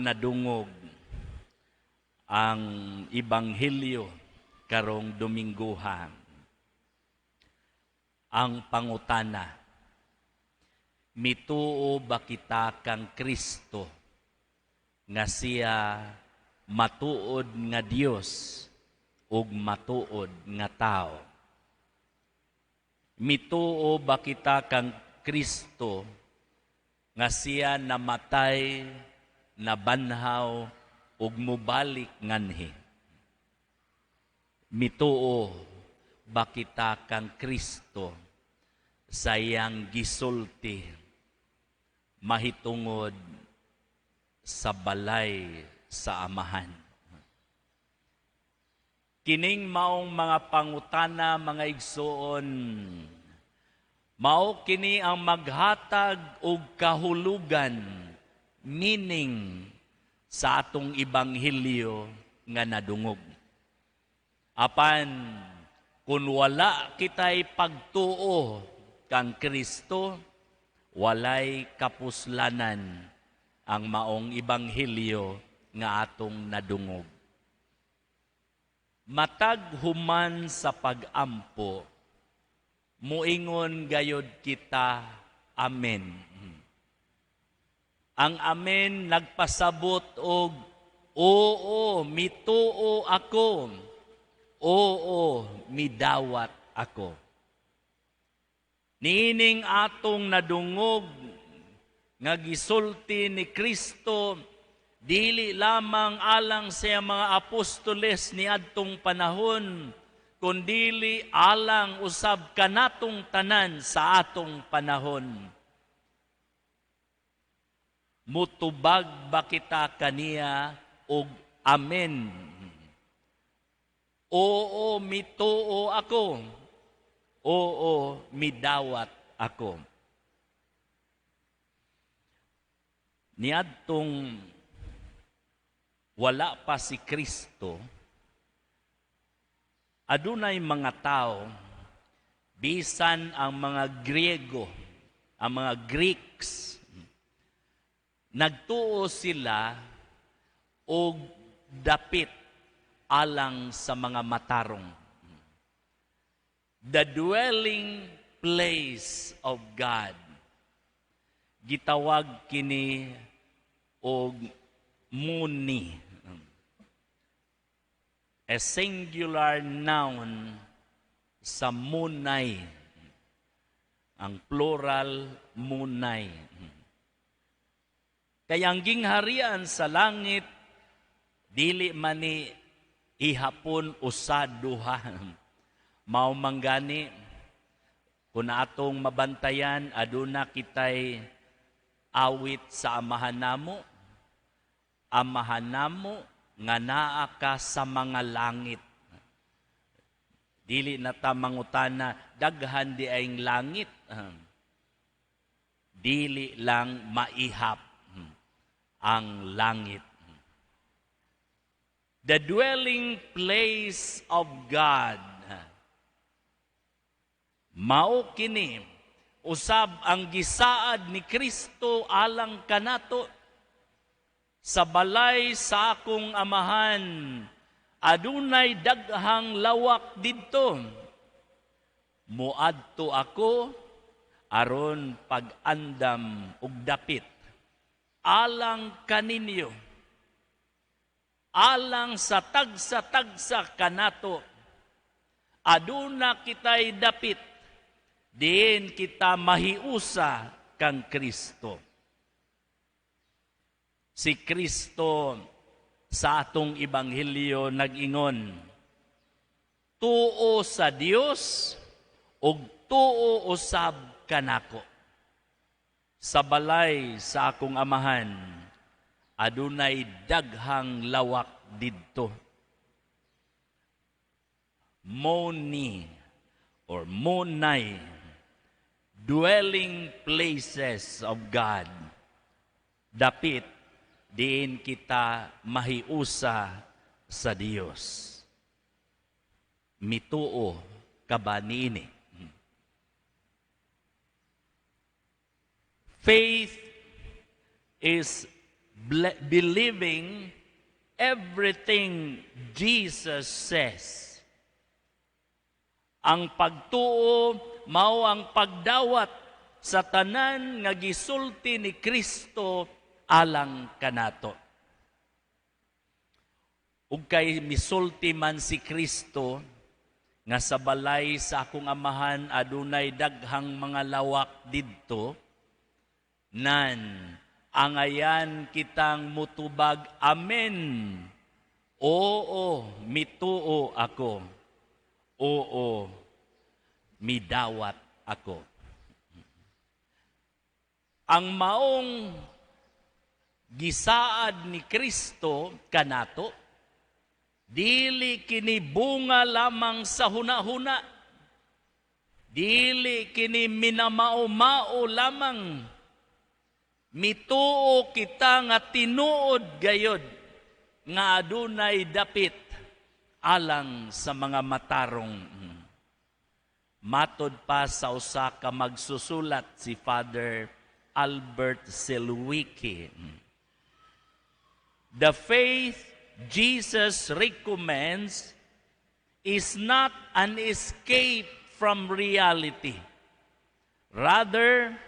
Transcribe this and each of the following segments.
Atong nadungog ang Ebanghelyo karong Domingguha. Ang pangutana, mituo ba kita kang Kristo nga siya matuod nga Dios ug matuod nga tao? Mituo ba kita kang Kristo nga siya namatay, nabanhaw ug mubalik nganhi? Mituo ba kita kang Kristo sa iyang gisulti mahitungod sa balay sa Amahan? Kining maong mga pangutana, mga igsoon, mao kini ang maghatag og kahulugan, meaning sa atong ebanghelyo nga nadungog. Apan kung wala kita'y pagtuo kang Kristo, walay kapuslanan ang maong ebanghelyo nga atong nadungog. Matag human sa pag-ampo, muingon gayod kita, "Amen." Ang amen nagpasabot og oo, mituo ako. Oo, midawat ako. Niining atong nadungog nga gisulti ni Kristo, dili lamang alang sa iyang mga apostoles niadtong panahon, kundili alang usab kanatong tanan sa atong panahon. Mutubag ba kita kaniya og amen? Oo, mituo ako. Oo, midawat ako. Niadtong wala pa si Kristo, adunay mga tao, bisan ang mga Griego, ang mga Greeks, nagtuo sila og dapit alang sa mga matarong. The dwelling place of God. Gitawag kini og muni. A singular noun sa munay. Ang plural, munay. Kaya ang gingharian sa langit, dili man ni ihapon usa duha. Mao manggani kung atong mabantayan, aduna kitay awit sa Amahan namo, "Amahan namo nga naa ka sa mga langit." Dili na ta mangutana, daghan diayng langit. Dili lang maihap ang langit. The dwelling place of God. Mao kini usab ang gisaad ni Kristo alang kanato: "Sa balay sa akong Amahan adunay daghang lawak didto. Muadto ako aron pag-andam og dapit alang kaninyo." Alang sa tagsa-tagsa kanato, aduna kitay dapit diin kita mahiusa kang Kristo. Si Kristo sa atong ebanghelyo nag-ingon, "Tuo sa Dios ug tuo usab kanako. Sa balay sa akong Amahan adunay daghang lawak didto." Moni or munay, dwelling places of God. Dapit diin kita mahiusa sa Dios. Mituo ka ba niini? Faith is believing everything Jesus says. Ang pagtuo mao ang pagdawat sa tanan nga gisulti ni Kristo alang kanato. Ug kay misulti man si Kristo nga sa balay sa akong Amahan adunay daghang mga lawak didto, nan angayan kitang mutubag, "Amen. Oo, mituo ako. Oo, midawat ako." Ang maong gisaad ni Kristo kanato, dili kini bunga lamang sa huna-huna. Dili kini minamao-mao lamang. Mituo kita nga tinuod gayod nga adunay dapit alang sa mga matarong. Matod pa sa usa ka magsusulat, si Father Albert Selwicki, the faith Jesus recommends is not an escape from reality. Rather,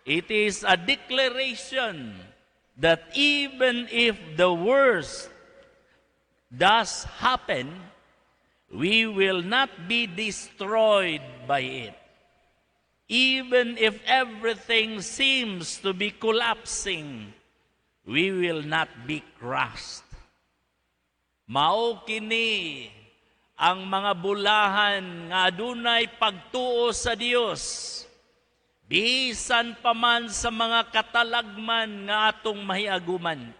it is a declaration that even if the worst does happen, we will not be destroyed by it. Even if everything seems to be collapsing, we will not be crushed. Mao kini ang mga bulahan nga adunay pagtuo sa Dios bisan pa man sa mga katalagman nga atong mahiaguman.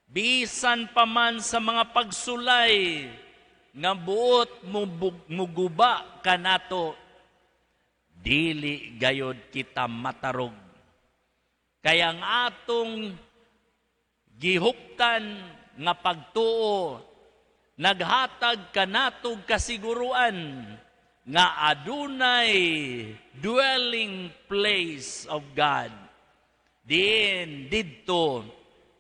Bisan pa man sa mga pagsulay nga buot muguba kanato, dili gayod kita matarog. Kaya ang atong gihuptan nga pagtuo naghatag kanatog kasiguruan nga adunay dwelling place of God. Diin didto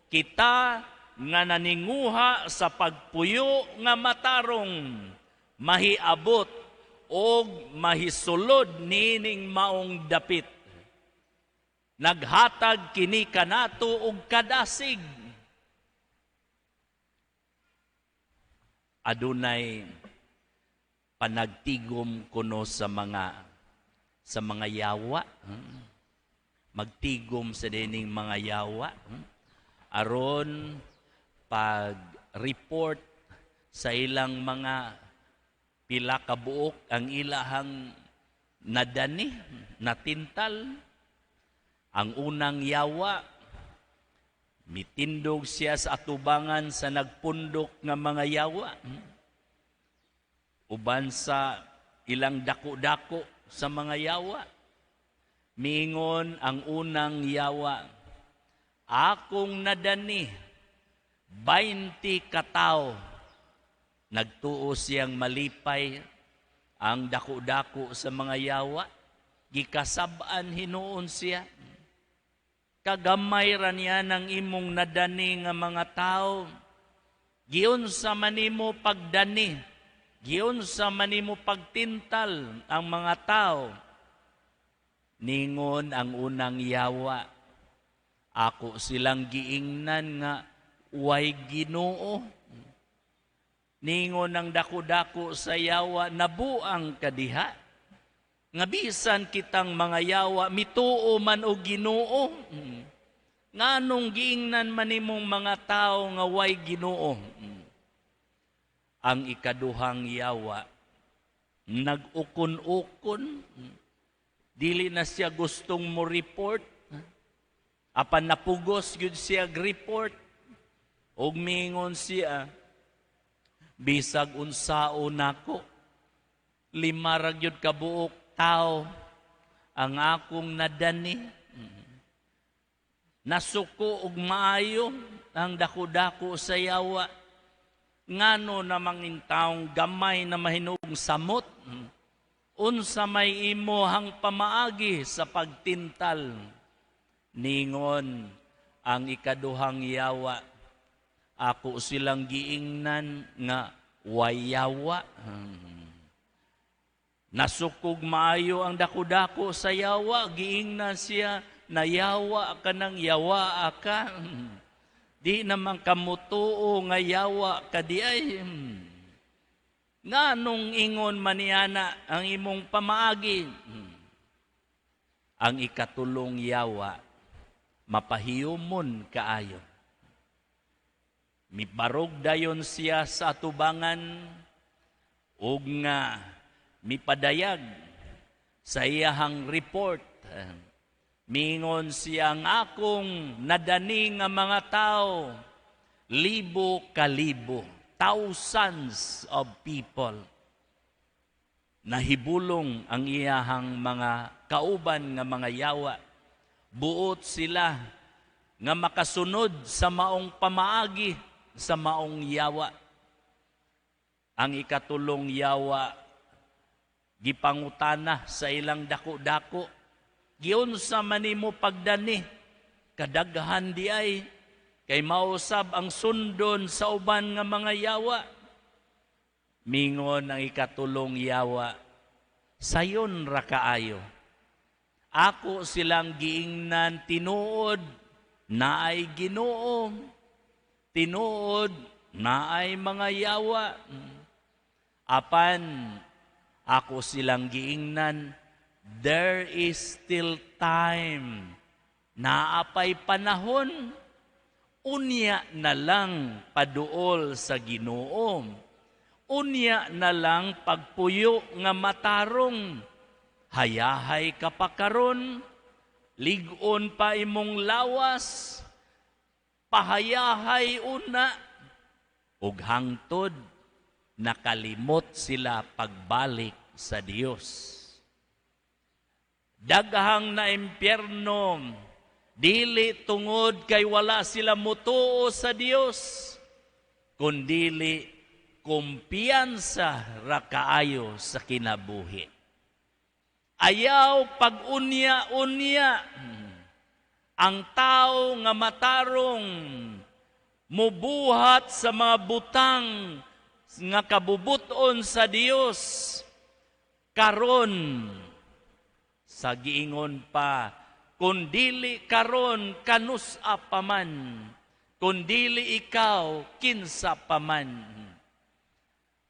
kita nga naninguha sa pagpuyo nga matarong mahiabot og mahisulod nining maong dapit. Naghatag kini kanato og kadasig. Adunay panagtigom kuno sa mga yawa. Magtigom sa dining mga yawa. Aron pag-report sa ilang mga pila ka buok ang ilahang nadani, natintal. Ang unang yawa, mitindog siya sa atubangan sa nagpundok nga mga yawa. Uban sa ilang dako-dako sa mga yawa. Miingon ang unang yawa, "Akong nadani, 20 katawo." Nagtuo siyang malipay ang dako-dako sa mga yawa. Gikasab-an hinuon siya. "Kagamay ra niya ng imong nadani nga mga tao. Giunsa man nimo pagdani? Giunsa man nimo pagtintal ang mga tao?" Ningon ang unang yawa, "Ako silang giingnan nga way Ginoo." Ningon ang dako-dako sa yawa, "Nabuang kadiha. Nga bisan kitang mga yawa, mituo man og Ginoo. Nganong giingnan man nimong mga tao nga way Ginoo?" Ang ikaduhang yawa, nag-ukon-ukon, dili na siya gustong mo report. Apan napugos gyud siya report. Og mingon siya, "Bisag unsao nako, 5 ra gyud ka buok tao ang akong nadani." Nasuko og maayo ang dako-dako sa yawa. "Ngano namang intawong gamay na mahinuong samot? Unsa may imo hang pamaagi sa pagtintal?" Ningon Ang ikaduhang yawa, ako silang giingnan nga wayawa. Nasukog maayo ang dako-dako sa yawa, giingnan siya, nayawa ka ng yawa ka. Di naman kamutuo nga yawa ka di ay. Nganong ingon maniana ang imong pamaagi? Ang ikatulong yawa, mapahiyumon kaayo. Mibarog dayon siya sa atubangan ug nga mipadayag sa iyahang report. Mingon siya, ang akong nadani nga mga tao, libo kalibo, thousands of people. Nahibulong ang iyahang mga kauban nga mga yawa. Buot sila nga makasunod sa maong pamaagi, sa maong yawa. Ang ikatulong yawa, gipangutana sa ilang dako-dako, giunsa man nimo pagdani kadaghan di ay, kay mausab ang sundon sa uban nga mga yawa? Mingon ang ikatulong yawa, sayon ra kaayo. Ako silang giingnan, tinuod naay Ginoo, tinuod naay mga yawa. Apan ako silang giingnan, there is still time. Naapay panahon, unya na lang paduol sa Ginoo. Unya na lang pagpuyo nga matarong. Hayahay ka pa karon, lig-on pa imong lawas, pahayahay una. Ug hangtod nakalimot sila pagbalik sa Dios. Daghang na impyerno dili tungod kay wala sila mutuo sa Dios, kundili kumpiyansa ra kaayo sa kinabuhi. Ayaw pag-unya-unya. Ang tao nga matarong mubuhat sa mga butang nga kabubuton sa Dios karon, sa giingon pa, kun dili karon, kanus-a pa man? Kun dili ikaw, kinsa pa man?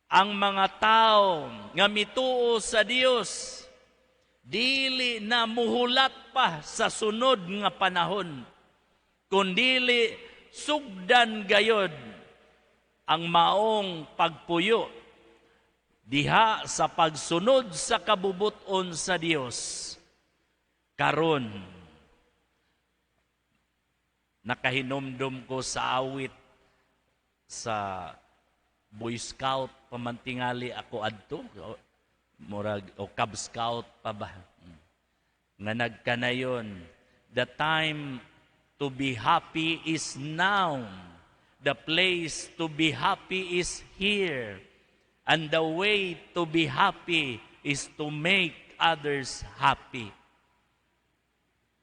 Ang mga tao nga mituo sa Dios dili na muhulat pa sa sunod nga panahon, kundili sugdan gayod ang maong pagpuyo diha sa pagsunod sa kabubuton sa Dios karon. Nakahinumdum ko sa awit sa Boy Scout pamantingali ako adto, murag o Cub Scout pa ba, nga nagkanayon, "The time to be happy is now. The place to be happy is here. And the way to be happy is to make others happy."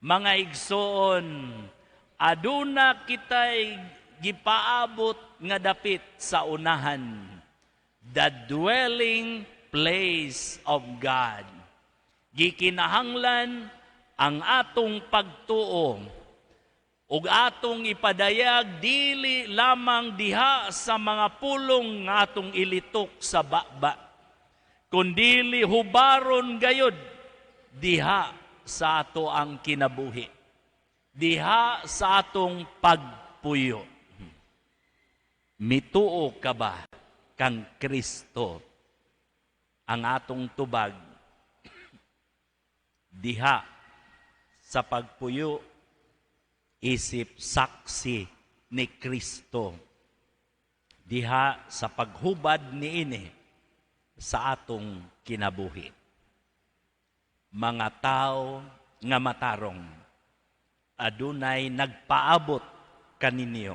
Mga igsoon, aduna kitay gipaabot nga dapit sa unahan, the dwelling place of God. Gikinahanglan ang atong pagtuo ug atong ipadayag dili lamang diha sa mga pulong nga atong ilitok sa baba, kundili hubaron gayod diha sa ato ang kinabuhi, diha sa atong pagpuyo. Mituo ka ba kang Kristo? Ang atong tubag diha sa pagpuyo isip saksi ni Kristo, diha sa paghubad niini sa atong kinabuhi. Mga tao nga matarong, adunay nagpaabot kaninyo,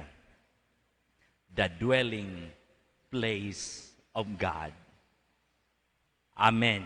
the dwelling place of God. Amen.